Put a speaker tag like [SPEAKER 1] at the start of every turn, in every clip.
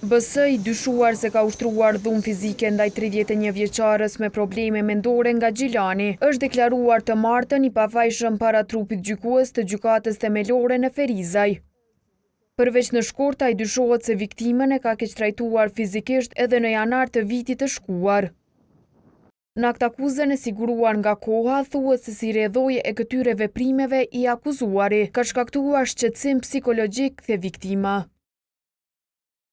[SPEAKER 1] BS i dyshuar se ka ushtruar dhunë fizike ndaj 31 vjeçares me probleme mendore nga Gjilani, është deklaruar të martën i pafajshëm para trupit gjykues të Gjykatës Themelore në Ferizaj. Përveç në shkurt, ai dyshohet se viktimën e ka keqtrajtuar fizikisht edhe në janar të vitit të shkuar. Në aktakuzën e siguruar nga Koha, thuhet se si rrjedhojë e këtyre veprimeve i akuzuari ka shkaktuar shqetësim psikologjik te viktima.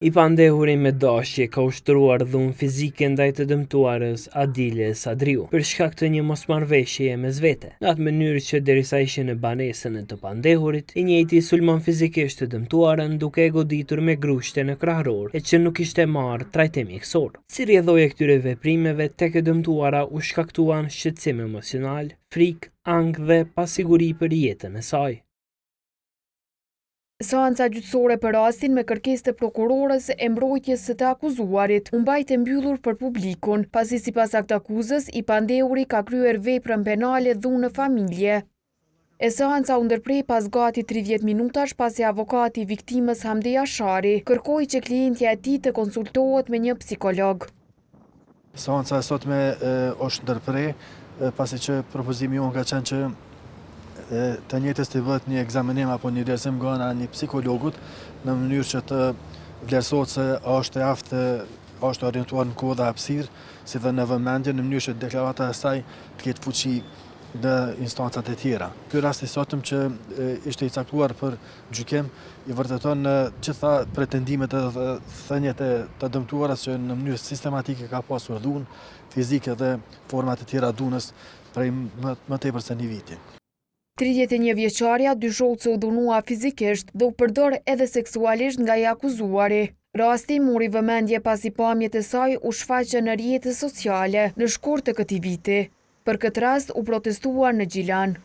[SPEAKER 2] I pandehuri me dashje ka ushtruar dhunë fizike ndaj të dëmtuarës Adile Sadriu, për shkak të një mosmarrëveshjeje mes vete, në atë mënyrë që derisa ishin në banesën e të pandehurit, i njëjti sulmon fizikisht të dëmtuarën duke e goditur me grushte në krahror e që nuk kishte marrë trajtim mjekësor. Si rrjedhojë e këtyre veprimeve, tek e dëmtuara u shkaktuan shqetësim emocional, frikë, ankth dhe pasiguri për jetën e saj.
[SPEAKER 1] Seanca gjyqësore për rastin me kërkesë të prokurores e mbrojtjes së të akuzuarit u mbajt e mbyllur për publikun, pasi sipas aktakuzës, i pandehuri ka kryer veprën penale dhunë në familje. E seanca u ndërpre pas gati 30 minutash pasi avokati i viktimës Hamdi Jashari kërkoi që klientja e tij të konsultohet me një psikolog.
[SPEAKER 3] Seanca e sotme është ndërpre, pasi që propozimi jonë ka qenë që të njëjtës t'i bëhet një ekzaminim apo një vlerësim nga ana e një psikologut në mënyrë që të vlerësohet se a është e aftë, a është orientuar në kohë dhe hapësirë, si dhe në vëmendje në mënyrë që deklarata e saj të ketë fuqi në instancat e tjera. Ky rast i sotëm që ishte i caktuar për gjykim i vërteton të gjitha pretendimet dhe thëniet e të dëmtuarës që në mënyrë sistematike ka pasur dhunë fizike dhe forma të tjera dhunës prej më tepër se një viti.
[SPEAKER 1] 31 vjeçarja dyshohet se u dhunua fizikisht dhe u përdor edhe seksualisht nga i akuzuari. Rasti mori vëmendje pasi pamjet e saj u shfaqën në rrjete sociale në shkurt të këtij viti. Për këtë rast u protestua në Gjilan.